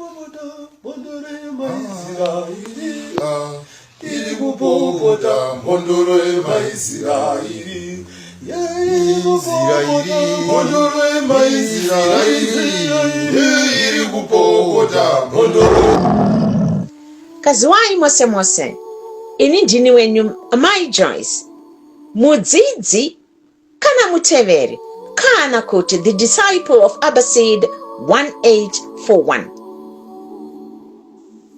kupopota mhondoro yemaIsraeri. Iri kupopota mhondoro yemaIsraeri. Israeri, mhondoro yemaIsraeri. Iri kupopota mhondoro. Kaziwai mose mose, ini ndini wenyu Mai Joyce, mudzidzi kana muteveri kana kuti the disciple of Abbasid 1841.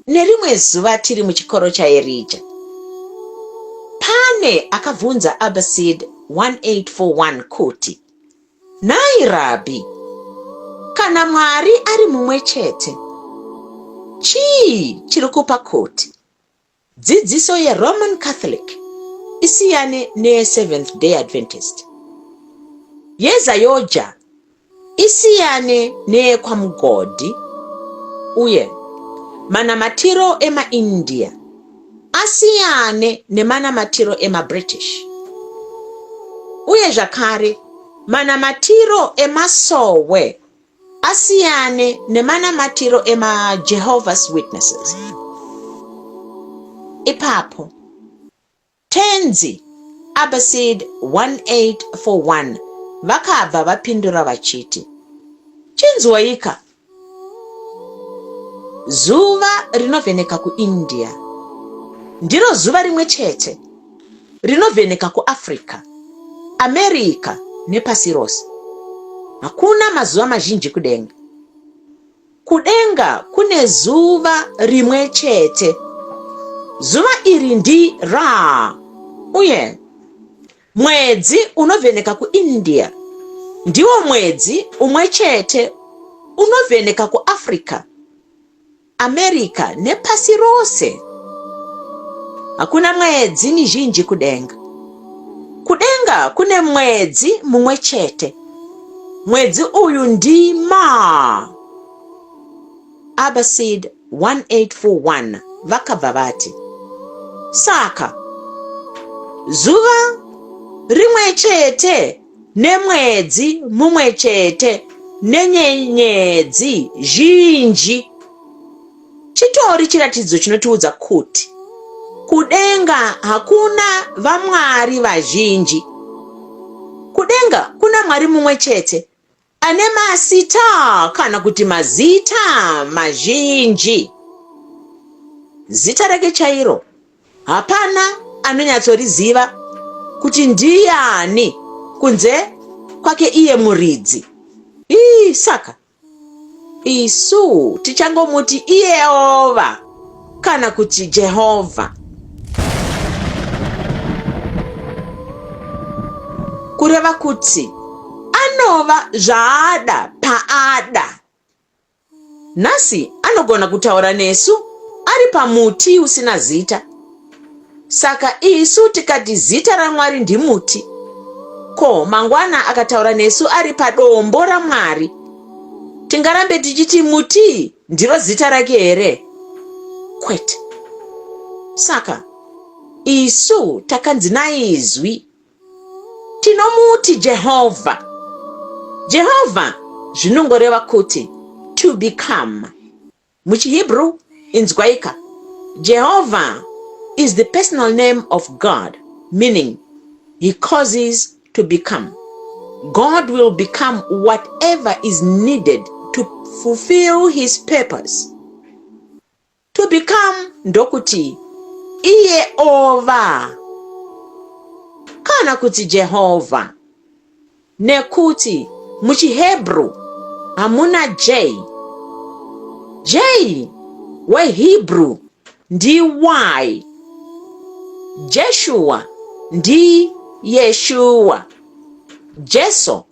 Nerimwe zuva tiri muchikoro chaErija, pane akabvunza Abbasid 1841 kuti, Nhai Rabhi, kana Mwari ari mumwe chete, chii chiri kupa kuti Dzidziso yeRoman Catholic isiyane neyeSeventh-day Adventist, yeZayoja isiyane neyekwaMugodhi uye manamatiro emaIndia asiyane nemanamatiro emaBritish uye zvakare manamatiro emasowe asiyane nemanamatiro emaJehovah's Witnesses. Ipapo, Tenzi Abbasid 1841 vakabva vapindura vachiti, Chinzwaika! Zuva rinovheneka kuIndia ndiro zuva rimwe chete rinovheneka kuAfrica, America nepasi rose. Hakuna mazuva mazhinji kudenga. Kudenga kune zuva rimwe chete. Zuva iri ndi Ra uye mwedzi unovheneka kuIndia ndiwo mwedzi umwe chete unovheneka kuAfrica, America nepasi rose. Hakuna mwedzi mizhinji kudenga. Kudenga kune mwedzi mumwe chete. Mwedzi uyu ndi Ma. Abbasid 1841 vakabva vati, Saka zuva rimwe chete nemwedzi mumwe chete nenyenyedzi zhinji chitori chiratidzo chinotiudza kuti kudenga hakuna vamwari vazhinji. Kudenga kuna Mwari mumwe chete ane masita kana kuti mazita mazhinji. Zita rake chairo Hapana anonyatsoriziva kuti ndiyani kunze kwake iye muridzi. Ii, saka isu tichangomuti iyeova kana kuti Jehovha. Kureva kuti anova zvaada paada. Nhasi anogona kutaura nesu ari pamuti usina zita. Saka isu tikati zita raMwari ndimuti, ko mangwana akataura nesu ari padombo raMwari, tingarambe tichiti muti ndiro zita rake here? Kwete. Saka isu takanzi naIzwi Tinomuti Jehovha. Jehovha zvinongoreva kuti to become. MuchiHebrew, inzwaika, Jehovah is the personal name of God, meaning he causes to become. God will become whatever is needed to fulfill his purpose. To become ndokuti iye ova kana kuti Jehovha nekuti muchiHebrew hamuna J. J weHebrew ndi Y. Jeshua ndi Yeshua. Jesu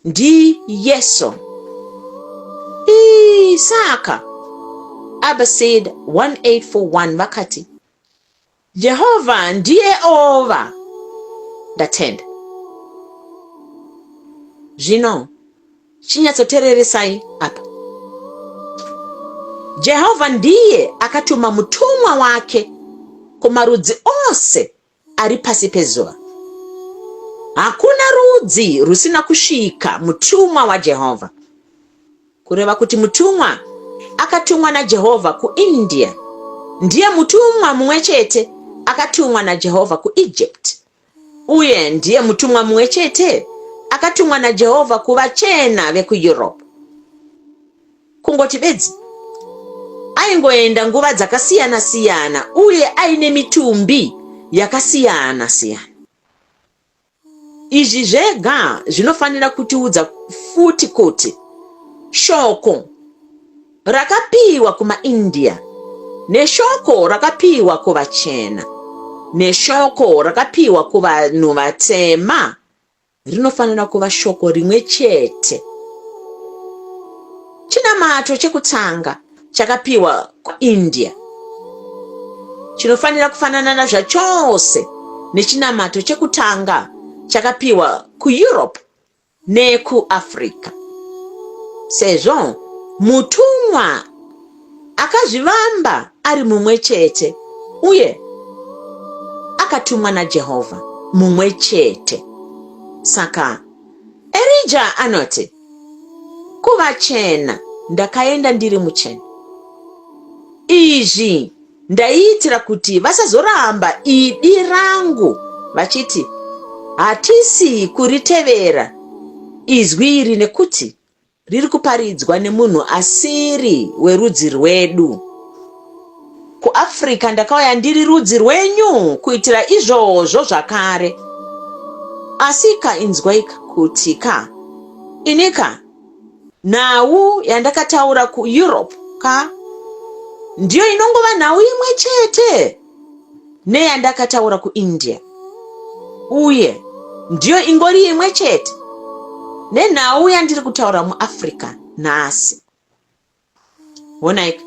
Ndi Yeso. Ii, saka Abbasid 1841 vakati, Jehovha ndiye ova. Ndatenda. Zvino chinyatsotereresai apa. Jehovha ndiye akatuma mutumwa wake kumarudzi ose ari pasi pezuva. Hakuna rudzi rusina kusvika mutumwa waJehovha. Kureva kuti mutumwa akatumwa naJehovha kuIndia ndiye mutumwa mumwe chete akatumwa naJehovha kuEgypt uye ndiye mutumwa mumwe chete akatumwa naJehovha kuvachena vekuEurope. Kungoti bedzi aingoenda nguva dzakasiyana-siyana uye aine mitumbi yakasiyana-siyana. Izvi zvega zvinofanira kutiudza futi kuti shoko rakapiwa kumaIndia neshoko rakapiwa kuvachena neshoko rakapiwa kuvanhu vatema rinofanira kuva shoko rimwe chete. Chinamato chekutanga chakapiwa kuIndia chinofanira kufanana zvachose nechinamato chekutanga chakapiwa kuEurope nekuAfrica sezvo mutumwa akazvivamba ari mumwe chete uye akatumwa naJehovha mumwe chete. Saka Erija anoti, Kuvachena ndakaenda ndiri muchena. Izvi ndaiitira kuti vasazoramba idi rangu vachiti, Hatisi kuritevera izwi iri nekuti riri kuparidzwa nemunhu asiri werudzi rwedu. KuAfrica ndakauya ndiri rudzi rwenyu kuitira izvozvo zvakare. Asika inzwaika kuti ka inika nhau yandakataura kuEurope ka ndiyo inongova nhau imwe chete neyandakataura kuIndia uye ndiyo ingori imwe chete nenhau yandiri kutaura muAfrica nhasi. Honaika,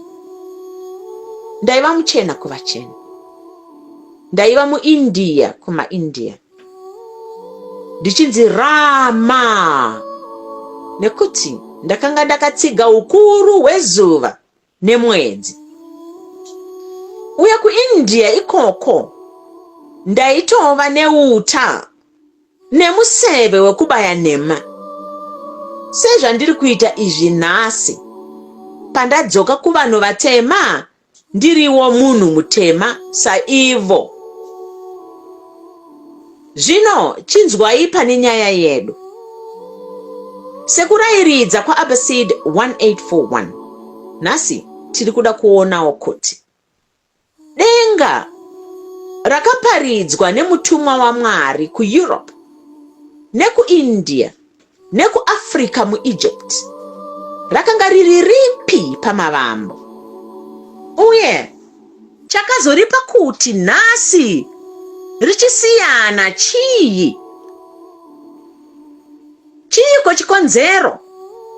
ndaiva muchena kuvachena, ndaiva muIndia kumaIndia, ndichinzi Rama nekuti ndakanga ndakatsiga ukuru hwezuva nemwedzi. Uye kuIndia ikoko ndaitova neuta nemuseve wekubaya nhema sezvandiri kuita izvi nhasi pandadzoka kuvanhu vatema ndiriwo munhu mutema saivo. Zvino chinzwai pane nyaya yedu. Sekurairidza kwaAbacid 1841, nhasi tiri kuda kuonawo kuti denga rakaparidzwa nemutumwa waMwari kuEurope nekuIndia nekuAfrica muEgypt rakanga riri ripi pamavambo uye chakazoripa kuti nhasi richisiyana chii? Chiiko chikonzero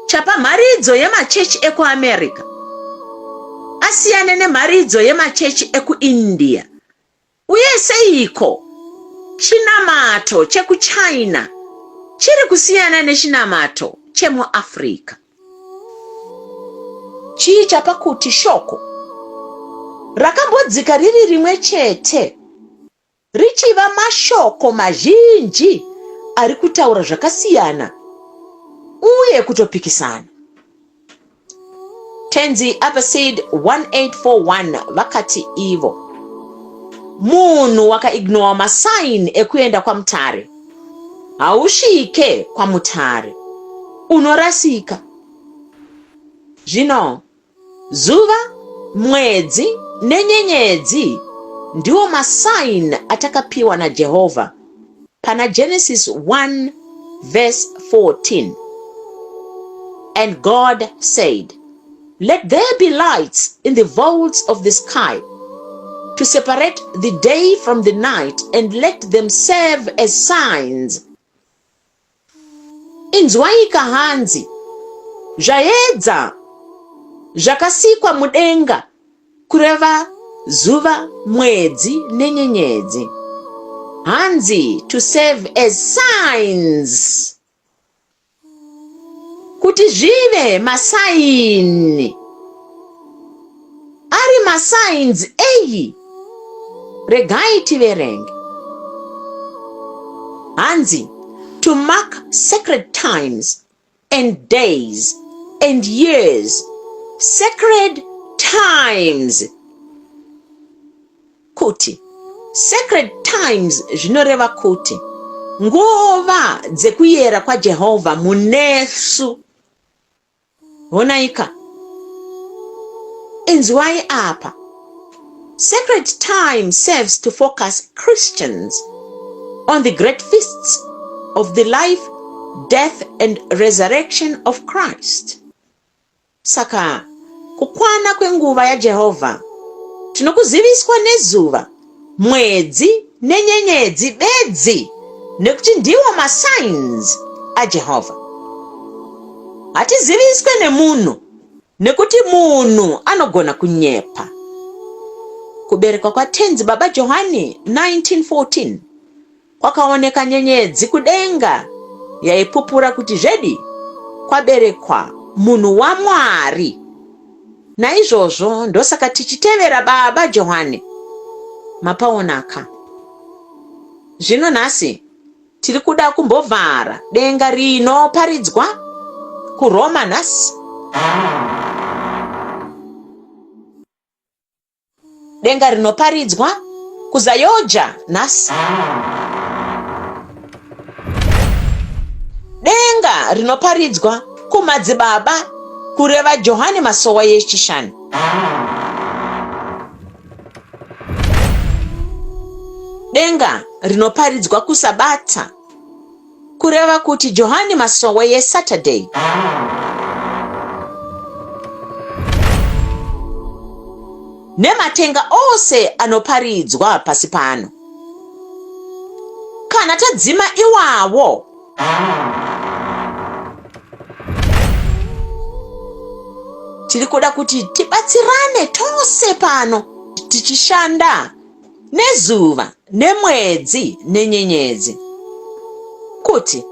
chapa mharidzo yemachechi ekuAmerica asiyane nemharidzo yemachechi ekuIndia Uye seiko chinamato chekuChina chiri kusiyana nechinamato chemuAfrica? Chii chapa kuti shoko rakambodzika riri rimwe chete richiva mashoko mazhinji ari kutaura zvakasiyana uye kutopikisana? Tenzi Abbasid 1841 vakati ivo, Munhu wakaignowa masign ekuenda kwaMutare hausvike kwaMutare, unorasika. Zvino zuva, mwedzi nenyenyedzi ndiwo masign atakapiwa naJehovha Pana Genesis 1 verse 14 And God said, Let there be lights in the vaults of the sky to separate the day from the night and let them serve as signs. Inzwaika hanzi zvaedza zvakasikwa mudenga kureva zuva, mwedzi nenyenyedzi. Hanzi to serve as signs kuti zvive masaini. Ari masigns eyi? Regai tiverenge. Hanzi to mark sacred times and days and years. Sacred Times. Kuti Sacred Times zvinoreva kuti nguva dzekuyera kwaJehovha munesu. Honaika. Inzwai apa. Sacred time serves to focus Christians on the great feasts of the life, death and resurrection of Christ. Saka kukwana kwenguva yaJehovha tinokuziviswa nezuva, mwedzi nenyenyedzi bedzi nekuti ndiwo masigns aJehovha. Hatiziviswe nemunhu nekuti munhu anogona kunyepa. Kuberekwa kwaTenzi Baba Johani 1914 Kwakaoneka nyenyedzi kudenga yaipupura kuti zvedi kwaberekwa munhu waMwari. Naizvozvo ndosaka tichitevera baba Johane. Mapaonaka. Zvino nhasi tiri kuda kumbovhara denga rino paridzwa kuRoma nhasi. Denga rinoparidzwa kuZayoja nhasi. Denga rinoparidzwa kumadzibaba kureva Johane Masowa yechishanu. Denga rinoparidzwa kuSabata Kureva kuti Johani Masowe yeSaturday. Nematenga ose anoparidzwa pasi pano. Kana tadzima iwawo. Tiri kuda kuti tibatsirane tose pano tichishanda nezuva nemwedzi nenyenyedzi, kuti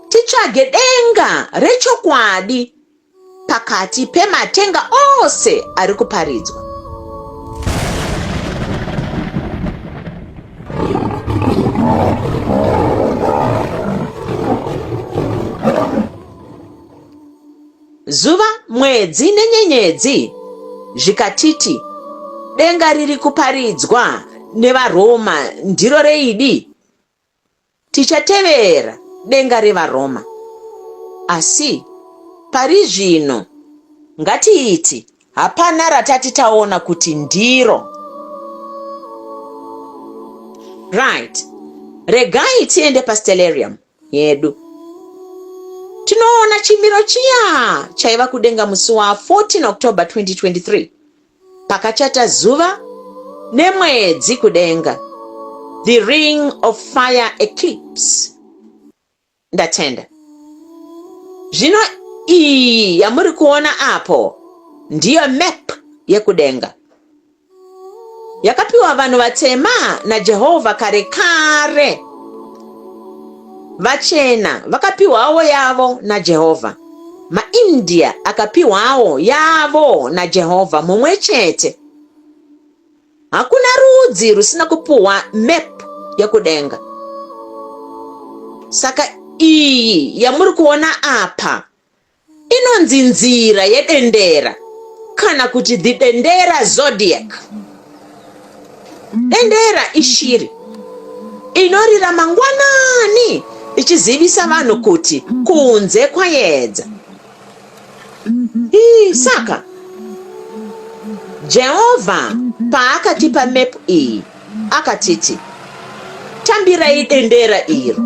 titsvage denga rechokwadi pakati pematenga ose ari kuparidzwa. Zuva, mwedzi nenyenyedzi zvikatiti denga riri kuparidzwa nevaRoma ndiro reidi, tichatevera denga revaRoma. Asi pari zvino ngatiiti hapana ratati taona kuti ndiro. Right, regai tiende paStelarium. yedu. Tinoona chimiro chiya chaiva kudenga musi wa 14 October 2023 pakachata zuva nemwedzi kudenga, the ring of fire eclipse. Ndatenda. Zvino iyi yamuri kuona apo ndiyo map yekudenga. Yakapiwa vanhu vatema naJehovha kare kare. Vachena vakapiwawo yavo naJehovha. MaIndia akapiwawo yavo naJehovha mumwe chete. Hakuna rudzi rusina kupuhwa map yekudenga. Saka iyi yamuri kuona apa Inonzi nzira yedendera kana kuti the dendera zodiac. Dendera ishiri inorira mangwanani ichizivisa vanhu kuti kunze kwayedza. Ii, saka Jehovha paakatipa mepu iyi akatiti, Tambirai dendera iro.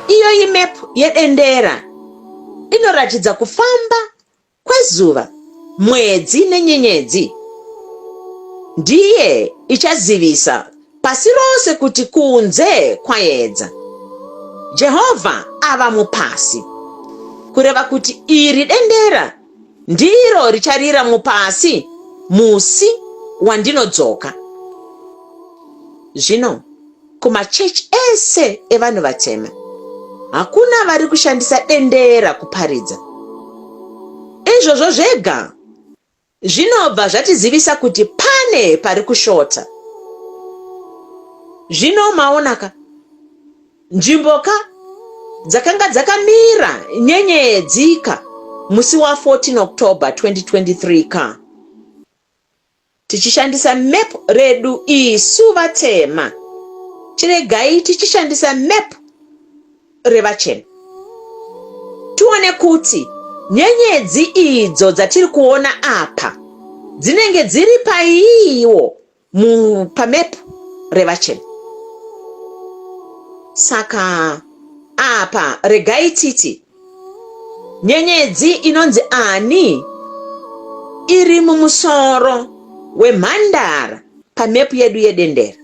Iyoyi mepu yedendera inoratidza kufamba kwezuva, mwedzi nenyenyedzi. Ndiye ichazivisa pasi rose kuti kunze kwayedza. Jehovha ava mupasi, kureva kuti iri dendera ndiro richarira mupasi musi wandinodzoka. Zvino kumachechi ese evanhu vatema hakuna vari kushandisa dendera kuparidza. Izvozvo zvega zvinobva zvatizivisa kuti pane pari kushota. Zvino maonaka, nzvimbo ka dzakanga dzakamira nyenyedzi ka. musi wa 14 October 2023 ka tichishandisa map redu isu vatema. Chiregai tichishandisa map revachena tione kuti nyenyedzi idzo dzatiri kuona apa dzinenge dziri paiiwo pamap revachena. Saka apa regai titi nyenyedzi inonzi ani iri mumusoro wemhandara pamepu yedu yedendera.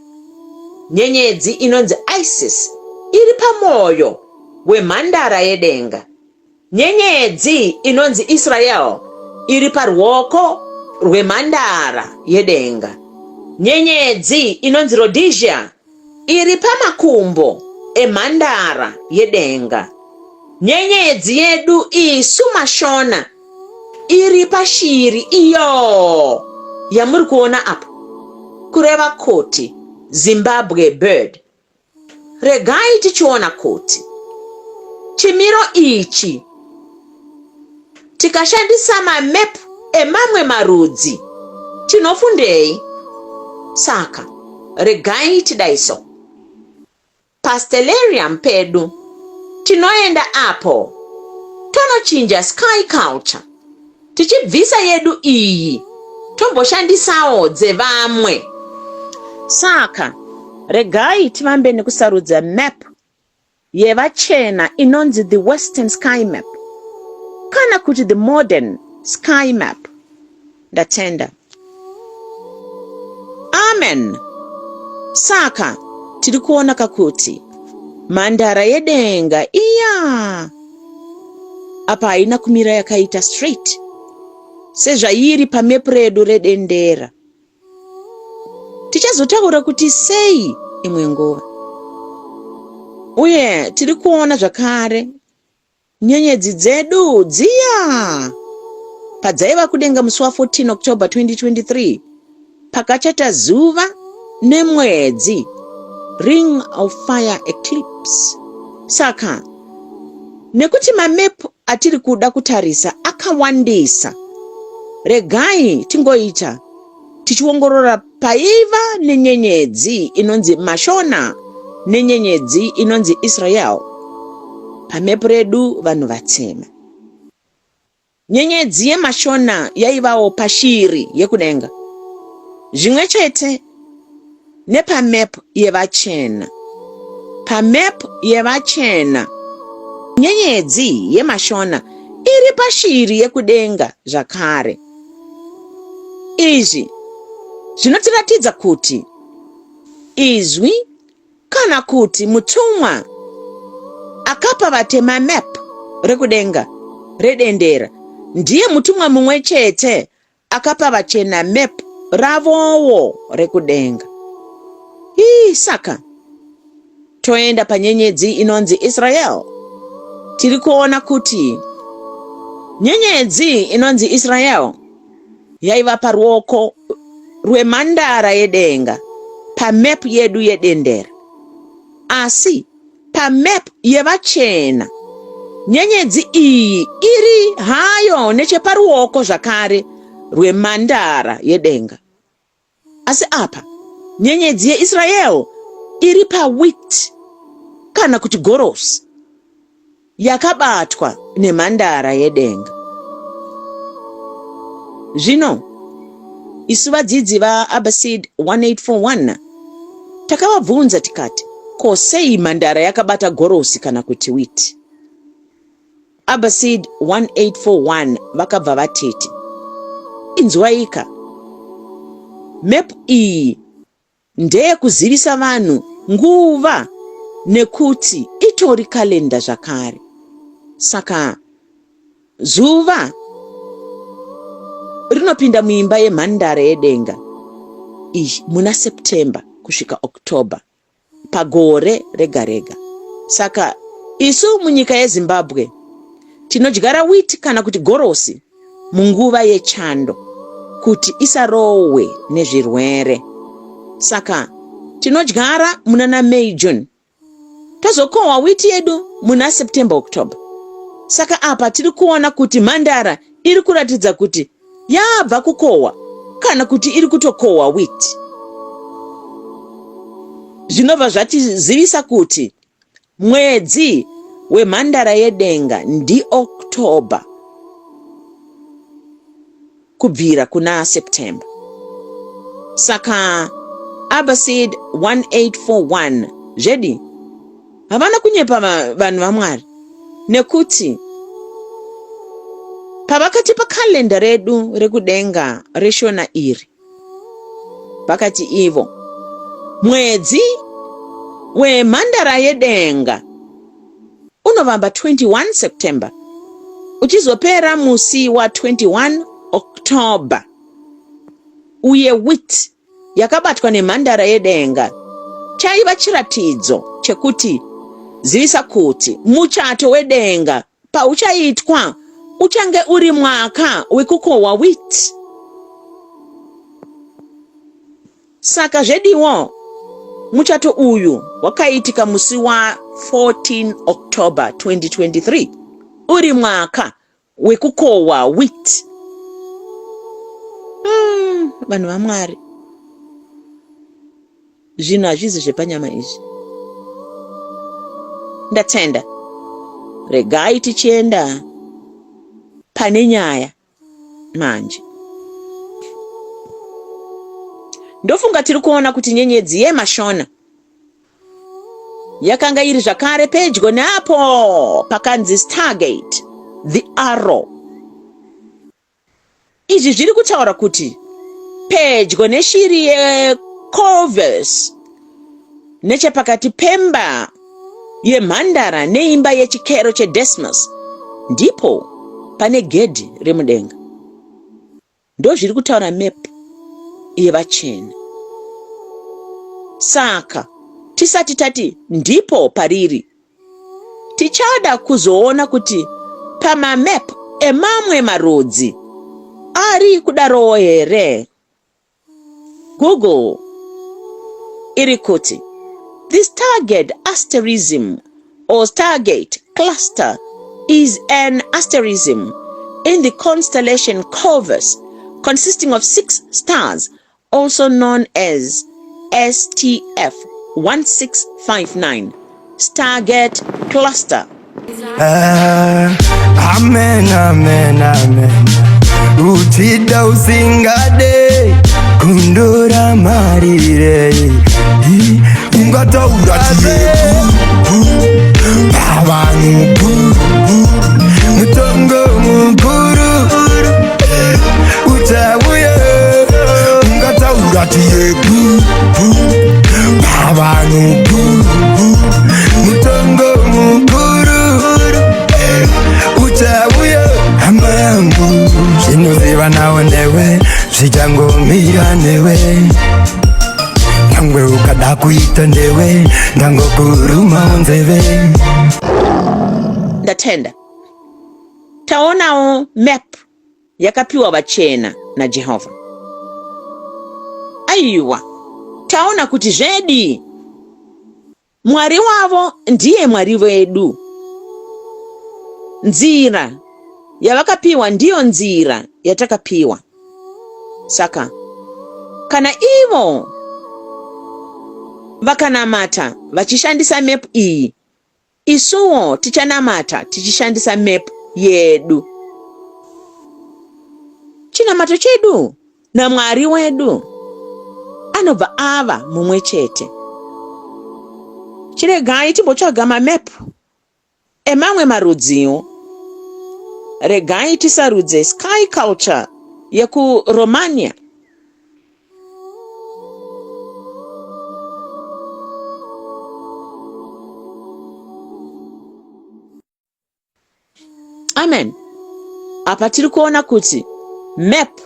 Nyenyedzi inonzi Isis iri pamwoyo wemhandara yedenga. Nyenyedzi inonzi Israel iri paruoko rwemhandara yedenga. Nyenyedzi inonzi Rhodesia iri pamakumbo emhandara yedenga. Nyenyedzi yedu isu maShona iri pashiri iyoo yamuri kuona apo, kureva kuti Zimbabwe bird. Regai tichiona kuti chimiro ichi tikashandisa mamap emamwe marudzi tinofundei? Saka regai tidai so. PaStelarium pedu tinoenda apo tonochinja sky culture tichibvisa yedu iyi tomboshandisawo dzevamwe. Saka regai tivambe nekusarudza map yevachena inonzi the Western Sky Map kana kuti the Modern Sky Map. Ndatenda. Amen. Saka tiri kuona kakuti mhandara yedenga iya apa haina kumira yakaita straight sezvairi pamepu redu redendera. Tichazotaura kuti sei imwe nguva. Uye tiri kuona zvakare Nyenyedzi dzedu dziya padzaiva kudenga musi wa 14 October 2023 pakachata zuva nemwedzi, ring of fire eclipse. Saka nekuti mamap atiri kuda kutarisa akawandisa, regai tingoita tichiongorora Paiva nenyenyedzi inonzi Mashona nenyenyedzi inonzi Israel pamepu redu vanhu vatema. Nyenyedzi yeMashona yaivawo pashiri yekudenga zvimwe chete nepamepu yevachena. Pamepu yevachena nyenyedzi yeMashona iri pashiri yekudenga zvakare. Izvi zvinotiratidza kuti izwi kana kuti mutumwa akapa vatema map rekudenga redendera ndiye mutumwa mumwe chete akapa vachena map ravowo rekudenga. Hii, saka toenda panyenyedzi inonzi Israel. Tiri kuona kuti nyenyedzi inonzi Israel yaiva paruoko rwemhandara yedenga pamap yedu yedendera. Asi pamap yevachena, nyenyedzi iyi iri hayo necheparuoko zvakare rwemhandara yedenga. Asi apa nyenyedzi yeIsrael iri pawheat kana kuti gorosi yakabatwa nemhandara yedenga. Zvino isu vadzidzi vaAbbasid 1841 takavabvunza tikati, ko sei mhandara yakabata gorosi kana kuti wheat? Abbasid 1841 vakabva vatiti, Inzwaika, map iyi ndeyekuzivisa vanhu nguva nekuti itori calendar zvakare. Saka zuva rinopinda muimba yemhandara yedenga iyi muna September kusvika October. pagore rega rega. Saka isu munyika yeZimbabwe tinodyara wheat kana kuti gorosi munguva yechando kuti isarohwe nezvirwere. Saka tinodyara munana May, June tozokohwa wheat yedu muna September, October. Saka apa tiri kuona kuti mhandara iri kuratidza kuti yabva kukohwa kana kuti iri kutokohwa wheat. Zvinobva zvatizivisa kuti mwedzi wemhandara yedenga ndiOctober kubvira kuna September. Saka Abbasid 1841 zvedi havana kunyepa vanhu vaMwari nekuti pavakatipa kalenda redu rekudenga reshona iri vakati ivo mwedzi wemhandara yedenga unovamba 21 September uchizopera musi wa 21 October uye wheat yakabatwa nemhandara yedenga chaiva chiratidzo chekuti zivisa kuti muchato wedenga pauchaitwa uchange uri mwaka wekukohwa wheat. Saka zvediwo muchato uyu wakaitika musi wa 14 October 2023 uri mwaka wekukohwa wheat. Vanhu vaMwari, zvinhu hazvizi zvepanyama izvi. Ndatenda. Regai tichienda pane nyaya manje. Ndofunga tiri kuona kuti nyenyedzi yemashona yakanga iri zvakare pedyo neapo pakanzi Stargate, the Arrow. Izvi zviri kutaura kuti pedyo neshiri yeCorvus, nechepakati pemba yemhandara neimba yechikero cheDesmus, ndipo pane gedhi remudenga. Ndozviri kutaura map yevachena. Saka tisati tati ndipo pariri, tichada kuzoona kuti pamamap emamwe marudzi ari kudarowo here. Google iri kuti the Stargate asterism or Stargate cluster is an asterism in the constellation Corvus consisting of 6 stars also known as STF 1659 Stargate cluster. Amen, amen, amen. Uchida usingade kundora marire ungataura pavanhu mutongo mukuru uchauya ungataura tiyeku pavanhu mutongo mukuru uchauya hama yangu zvinoziva nawo newe zvichangomira newe nyangwe ukada kuita ndewe ndangokurumawo nzeve Ndatenda. Taonawo map yakapiwa vachena naJehovha. Aiwa, taona kuti zvedi Mwari wavo ndiye Mwari wedu. Nzira yavakapiwa ndiyo nzira yatakapiwa. Saka kana ivo vakanamata vachishandisa map iyi, Isuwo tichanamata tichishandisa map yedu. Chinamato chedu naMwari wedu anobva ava mumwe chete. Chiregai timbotsvaga mamap emamwe marudziwo. Regai tisarudze Sky Culture yekuRomania. Amen. Apa tiri kuona kuti map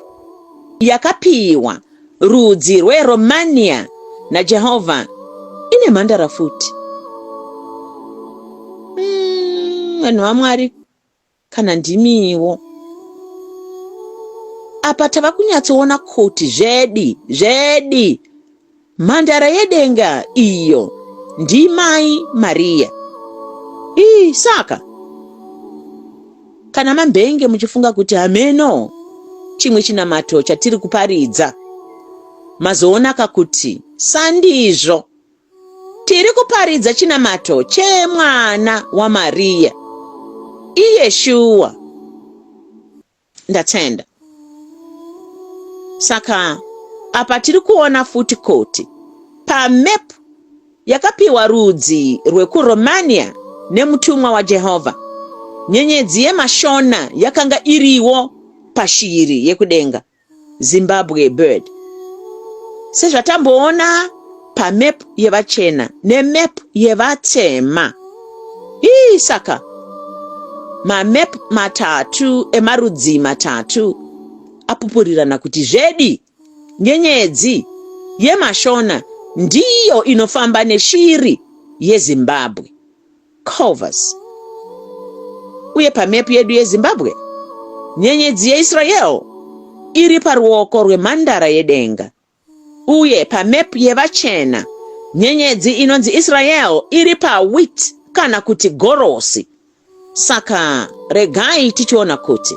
yakapiwa rudzi rweRomania naJehovha ine mhandara futi. Vanhu mm, vaMwari Kana ndimiwo. Apa tava kunyatsoona kuti zvedi zvedi mhandara yedenga iyo ndimai Maria. Ii saka. Kana mambenge muchifunga kuti hameno chimwe chinamato chatiri kuparidza, mazoonaka kuti sandizvo. Tiri kuparidza chinamato chemwana waMariya, iye shuwa. Ndatenda. Saka apa tiri kuona futi kuti pamap yakapiwa rudzi rwekuRomania nemutumwa waJehovha, nyenyedzi yemaShona yakanga iriwo pashiri yekudenga. Zimbabwe bird. Sezvatamboona pamap yevachena nemap yevatema. Ii saka mamap matatu emarudzi matatu apupurirana kuti zvedi nyenyedzi yemaShona ndiyo inofamba neshiri yeZimbabwe. Corvus. Uye pamepu yedu yeZimbabwe, nyenyedzi yeIsrael iri paruoko rwemhandara yedenga. Uye pamepu yevachena, nyenyedzi inonzi Israel iri pawheat kana kuti gorosi. Saka regai tichiona kuti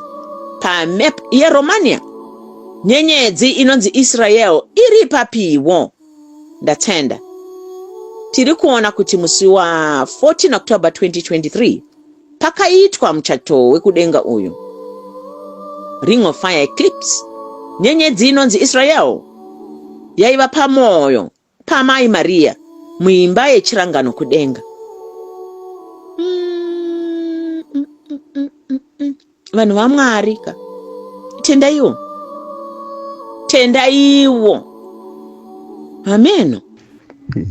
pamap yeRomania nyenyedzi inonzi Israel iri papiwo. Ndatenda. Tiri kuona kuti musi wa 14 October 2023 pakaitwa muchato wekudenga uyu Ring of Fire Eclipse, nyenyedzi inonzi Israel yaiva pamwoyo paMai Maria muimba yechirangano kudenga. Mm, mm, mm, mm, mm. Vanhu vaMwari ka, tendaiwo, tendaiwo. Hameno.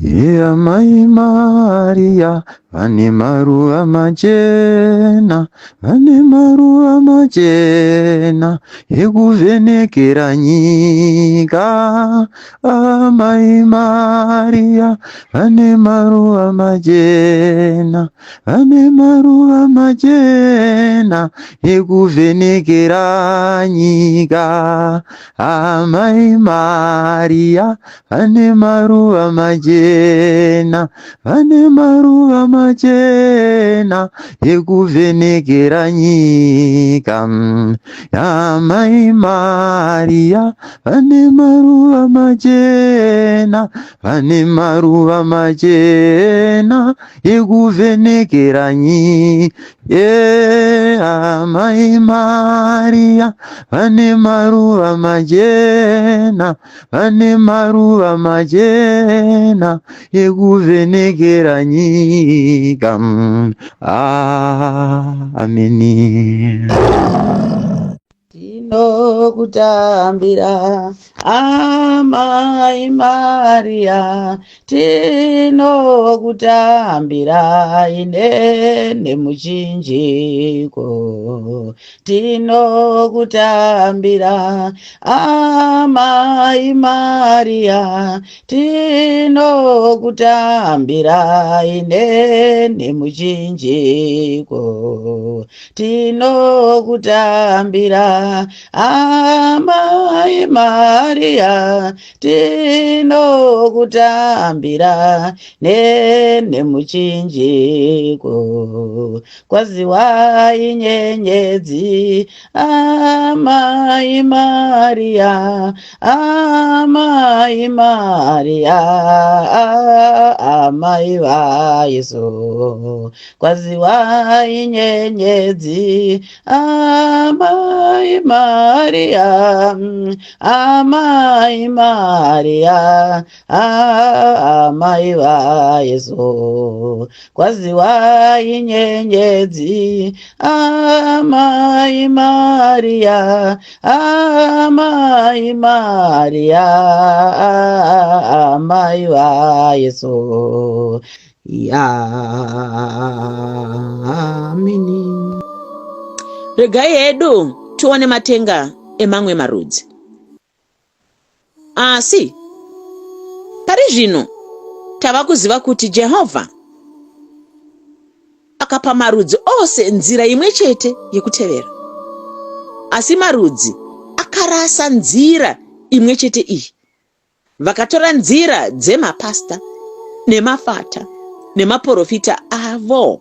Iya mai Maria vane maruva machena, vane maruva machena ekuvhenekera nyika. Amai Maria vane maruva machena, vane maruva machena ekuvhenekera nyika. Amai Maria vane maruva machena, vane maruva machena ekuvhenekera nyika. Amai Maria vane maruva machena, vane maruva machena ekuvhenekera nyika. Amai Maria vane maruva machena, vane maruva machena ekuvhenekera nyika. Ameni. Tinokutambira Amai Maria, tinokutambira inene muchinjiko. Tinokutambira Amai Maria, tinokutambira inene muchinjiko. Tinokutambira Amai Maria, tinokutambira nene muchinjiko. Kwaziwai nyenyedzi Amai Maria, Amai Maria, Amai vaJesu. Kwaziwai nyenyedzi Amai Maria, Amai Maria, Amai vaJesu. Kwaziwai nyenyedzi Amai Maria, Amai Maria, Amai vaJesu. Yamini. Regai hedu tione matenga emamwe marudzi. Asi pari zvino tava kuziva kuti Jehovha akapa marudzi ose nzira imwe chete yekutevera. Asi marudzi akarasa nzira imwe chete iyi. Vakatora nzira dzemapasita nemafata nemaporofita avo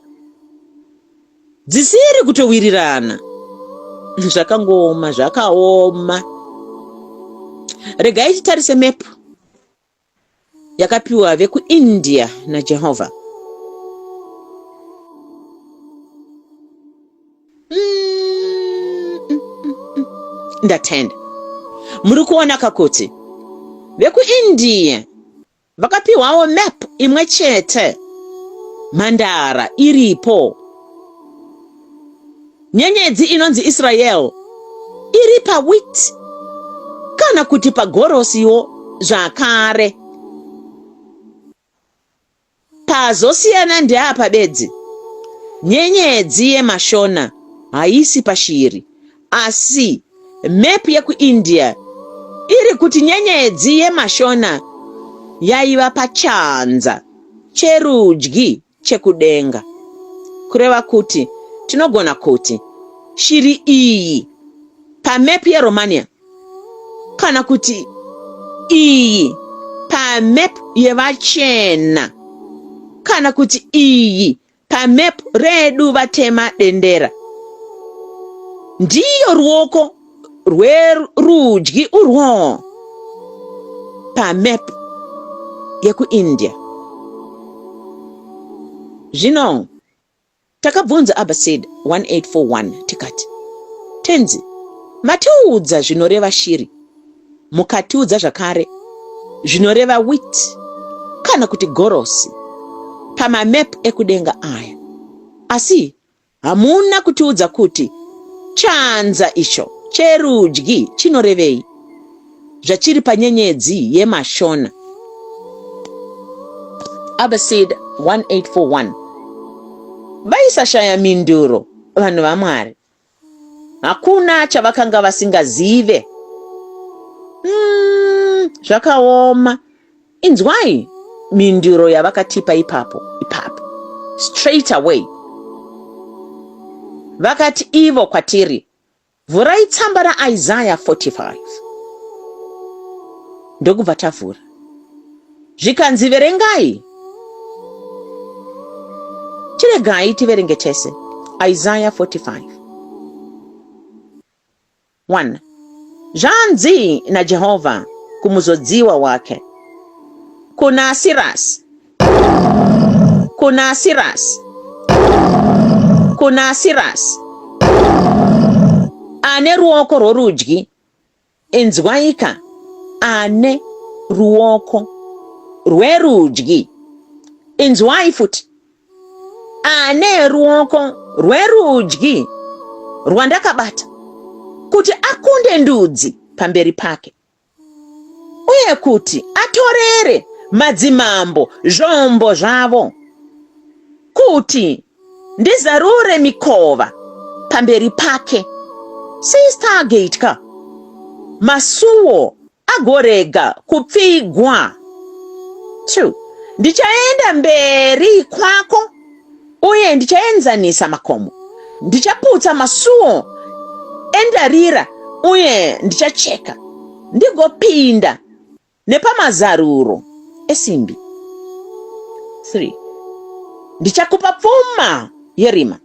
dzisiri kutowirirana Zvakangooma, zvakaoma. Regai titarise mepu yakapiwa vekuIndia naJehovha. Ndatenda. Muri kuona kakuti vekuIndia Vakapiwawo map imwe chete mhandara iripo. Nyenyedzi inonzi Israel iri pawheat kana kuti pagorosiwo zvakare. Pazosiyana ndeapa bedzi, nyenyedzi yemaShona haisi pashiri Asi map yekuIndia iri kuti nyenyedzi yemaShona yaiva pachanza cherudyi chekudenga. Kureva kuti tinogona kuti shiri iyi pamap yeRomania kana kuti iyi pamap yevachena kana kuti iyi Pamap redu vatema dendera. Ndiyo ruoko rwerudyi urwo pamap yekuIndia. Zvino takabvunza Abbasid 1841 tikati, Tenzi, matiudza zvinoreva shiri. Mukatiudza zvakare zvinoreva wheat kana kuti gorosi pamamap ekudenga aya, asi hamuna kutiudza kuti chanza icho cherudyi chinorevei zvachiri panyenyedzi yemaShona. Abbasid 1841 Vaisashaya mhinduro vanhu vaMwari. Hakuna chavakanga vasingazive. Mm, zvakaoma. Inzwai mhinduro yavakatipa ipapo ipapo. Straight away. Vakati ivo kwatiri, vhurai tsamba raIsaiah 45. Ndokubva tavhura. Zvikanzi verengai. Chiregai tiverenge tese. Isaiah 45. 1 Zvanzi naJehovha kumuzodziwa wake, kuna Sirasi, kuna Sirasi, kuna Sirasi, ane ruoko rworudyi Inzwaika ane ruoko rwerudyi. Inzwai futi. Ane ruoko rwerudyi rwandakabata kuti akunde ndudzi pamberi pake uye kuti atorere madzimambo zvombo zvavo, kuti ndizarure mikova pamberi pake seStargate ka masuwo agorega kupfigwa. 2 ndichaenda mberi kwako uye ndichaenzanisa makomo, ndichaputsa masuwo endarira uye ndichacheka ndigopinda nepamazaruro esimbi. 3 Ndichakupa pfuma yerima,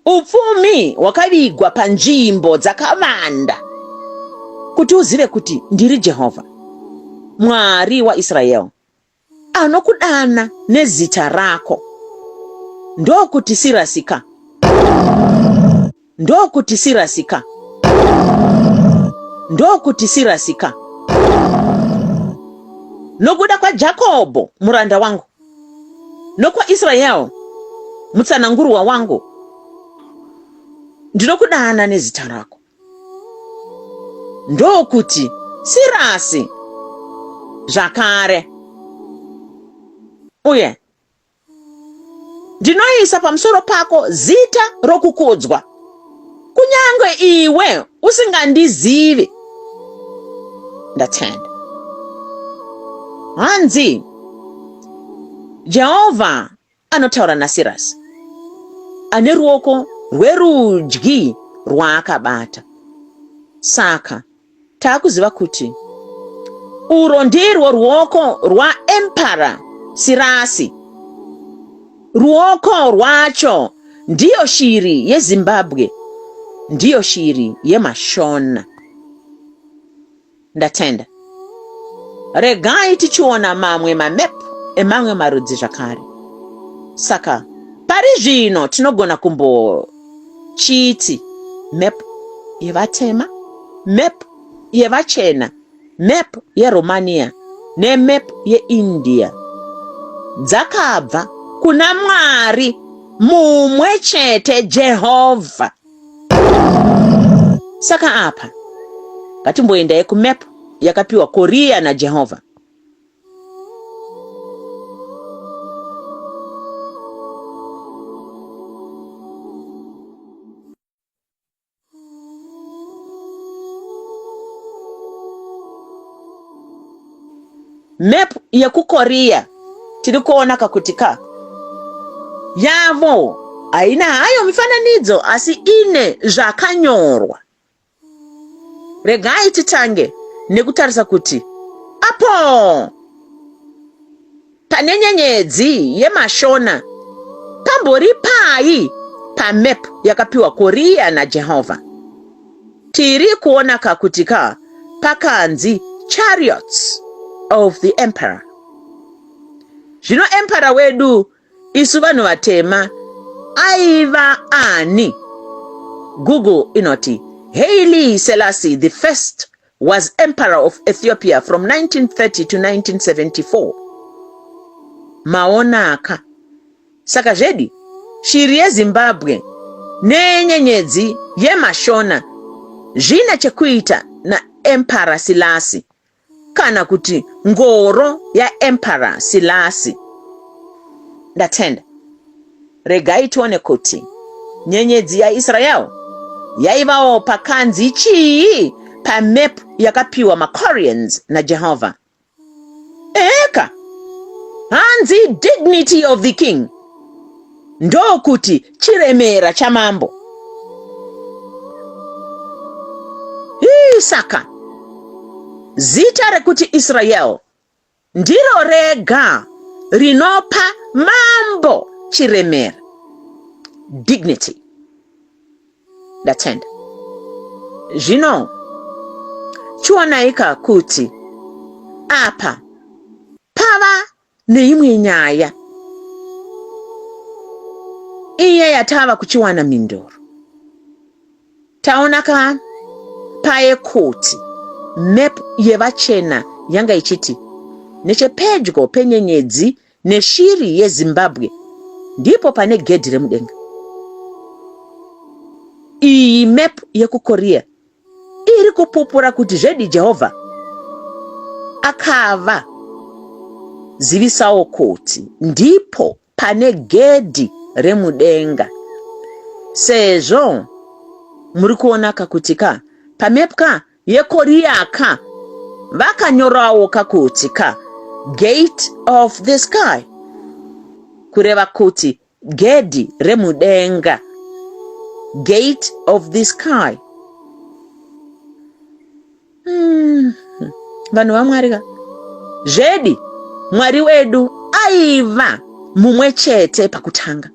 upfumi hwakavigwa panzvimbo dzakavanda, kuti uzive kuti ndiri Jehovha, Mwari waIsraeri, anokudana nezita rako. Ndokuti Sirasika, Ndokuti Sirasika. Ndokuti Sirasika. Nokuda kwaJakobho muranda wangu, nokwaIsraeri mutsanangurwa wangu, ndinokudana nezita rako. Ndokuti Sirasi zvakare, uye Ndinoisa pamusoro pako zita rokukudzwa, kunyange iwe usingandizivi. Ndatenda. Hanzi Jehovha anotaura naSirasi ane ruoko rwerudyi rwaakabata. Saka Taakuziva kuti urwo ndirwo ruoko rwaEmperor Sirasi. Ruoko rwacho ndiyo shiri yeZimbabwe. Ndiyo shiri yemaShona. Ndatenda. Regai tichiona mamwe mamap emamwe marudzi zvakare. Saka pari zvino tinogona kumbochiti map yevatema, map yevachena, map yeRomania nemap yeIndia dzakabva kuna Mwari mumwe chete Jehovha. Saka apa ngatimboendai kumap yakapiwa Korea naJehovha. Map yekuKorea tiri kuona kakuti ka yavo haina hayo mifananidzo asi ine zvakanyorwa. Regai titange nekutarisa kuti apo Pane nyenyedzi yemaShona pambori pai pamap yakapiwa Korea naJehovha? Tiri kuonaka kuti ka pakanzi chariots of the emperor. Zvino emperor wedu isu vanhu vatema aiva ani? Google inoti Haile Selassie the first was emperor of Ethiopia from 1930 to 1974. Maonaka. Saka zvedi shiri yeZimbabwe nenyenyedzi yemaShona zvine chekuita naEmperor Silasi kana kuti ngoro yaEmperor Silasi. Ndatenda. Regai tione kuti nyenyedzi yaIsrael yaivawo pakanzi chii pamap yakapiwa maKoreans naJehovha. Eka! Hanzi dignity of the king ndokuti chiremera chamambo. Hii, saka zita rekuti Israel Ndiro rega rinopa mambo chiremera, dignity. Ndatenda. Zvino chionaika kuti apa pava neimwe nyaya iye yatava kuchiwana mhinduro. Taona ka paye kuti map yevachena yanga ichiti nechepedyo penyenyedzi neshiri yeZimbabwe ndipo pane gedhi remudenga. Iyi map yekuKorea iri kupupura kuti zvedi Jehovha akava zivisawo kuti ndipo pane gedhi remudenga sezvo muri kuonaka kuti ka pamap ka yekorea ka vakanyorawo ka kuti ka gate of the sky kureva kuti gedhi remudenga gate of the sky Vanhu vaMwari ka zvedi Mwari wedu aiva mumwe chete pakutanga.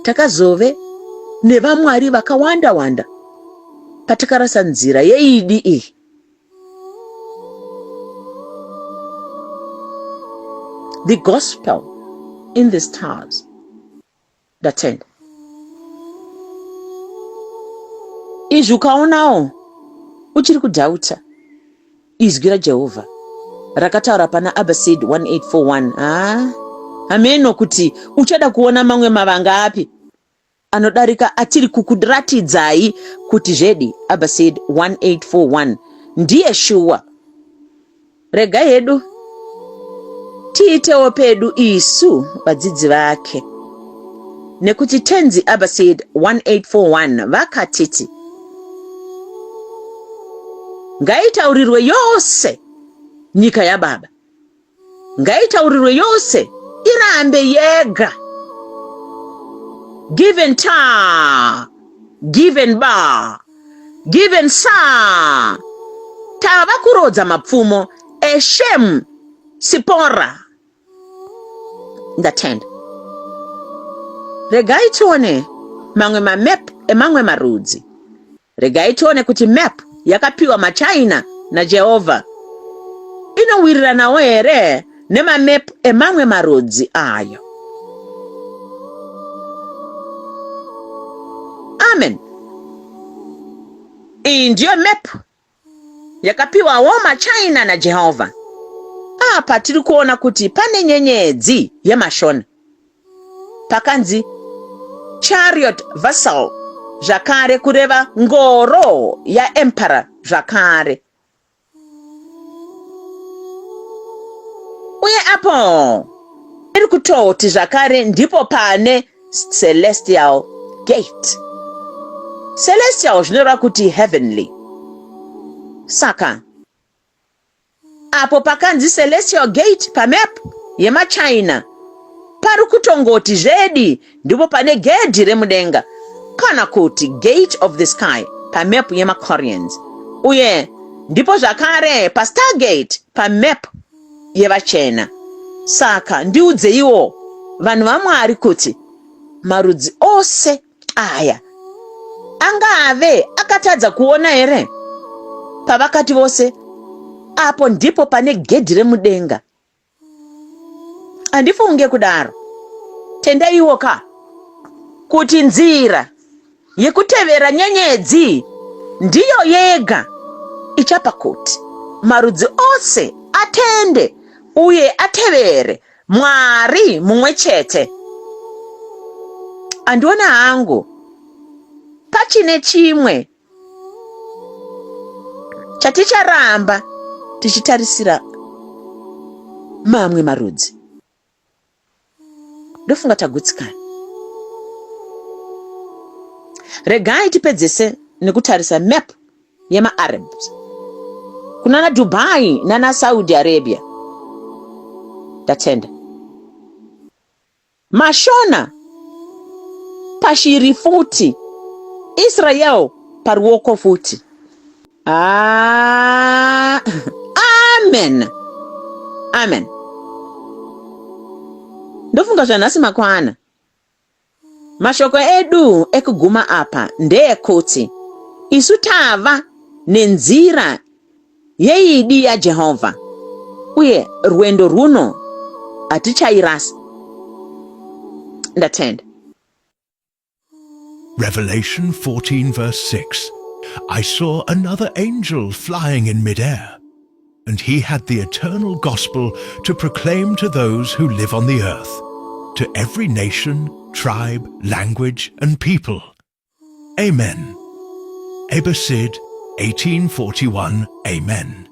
Takazove nevamwari vakawanda wanda patakarasa nzira yeidi iyi. The gospel in the stars. Ndatenda. Izvi ukaonawo uchiri kudhauta izwi raJehovha rakataura pana Abbasid 1841 haa hameno kuti uchada kuona mamwe mavanga api anodarika atiri kukuratidzai kuti zvedi Abbasid 1841 ndiye shuwa. Regai hedu tiitewo pedu isu vadzidzi vake, nekuti Tenzi Abbasid 1841 vakatiti, Ngaitaurirwe yose nyika yababa, ngaitaurirwe yose irambe yega. Given ta, given ba. Given sa tava kurodza mapfumo eshem sipora ndatenda regai tione mamwe mamap emamwe marudzi. Regai tione kuti map yakapiwa maChina naJehovha inowiriranawo here nemamap emamwe marudzi ayo. Amen. Iyi ndiyo map yakapiwawo maChina naJehovha. Apa tiri kuona kuti pane nyenyedzi yemaShona. Pakanzi chariot vessel zvakare kureva ngoro yaemperor zvakare. Uye apo iri kutoti zvakare ndipo pane celestial gate. Celestial zvinoreva kuti heavenly. Saka apo pakanzi celestial gate pamap yemaChina pari kutongoti zvedi ndipo pane gedhi remudenga kana kuti gate of the sky pamap yemaKoreans uye ndipo zvakare pastargate pamap yevachena. Saka ndiudzeiwo vanhu vaMwari kuti marudzi ose aya angave akatadza kuona here pavakati vose apo ndipo pane gedhi remudenga? Handifunge kudaro. Tendaiwo ka kuti nzira yekutevera nyenyedzi ndiyo yega ichapa kuti marudzi ose atende uye atevere Mwari mumwe chete. Handione hangu pachine chimwe chaticharamba tichitarisira mamwe marudzi. Ndofunga tagutsikana. Regai tipedzese nekutarisa map yemaArabs kunana Dubai nana Saudi Arabia. Ndatenda. Mashona pashiri futi. Israel paruoko futi. Ah, amen. Amen. Ndofunga zvanhasi makwana. Mashoko edu ekuguma apa ndeekuti isu tava nenzira yeidi yaJehovha uye rwendo rwuno hatichairasa. Ndatenda. Revelation 14 verse 6 I saw another angel flying in midair, and he had the eternal gospel to proclaim to those who live on the earth, to every nation, tribe, language, and people. Amen. Abbasid, 1841. Amen.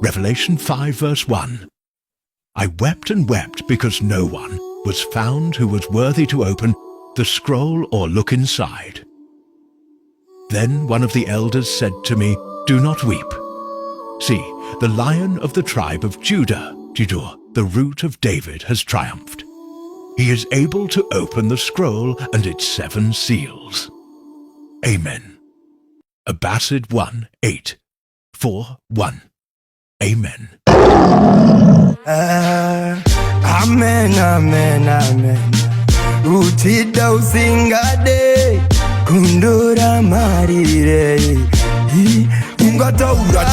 Revelation 5 verse 1 I wept and wept because no one was found who was worthy to open the scroll or look inside. Then one of the elders said to me, Do not weep. See, the lion of the tribe of Judah, Judah, the root of David, has triumphed. He is able to open the scroll and its seven seals. Amen. Abbasid 1 8 4 1. Amen. Ah, amen, amen, amen. Uchida usingade kundora marirei ungataura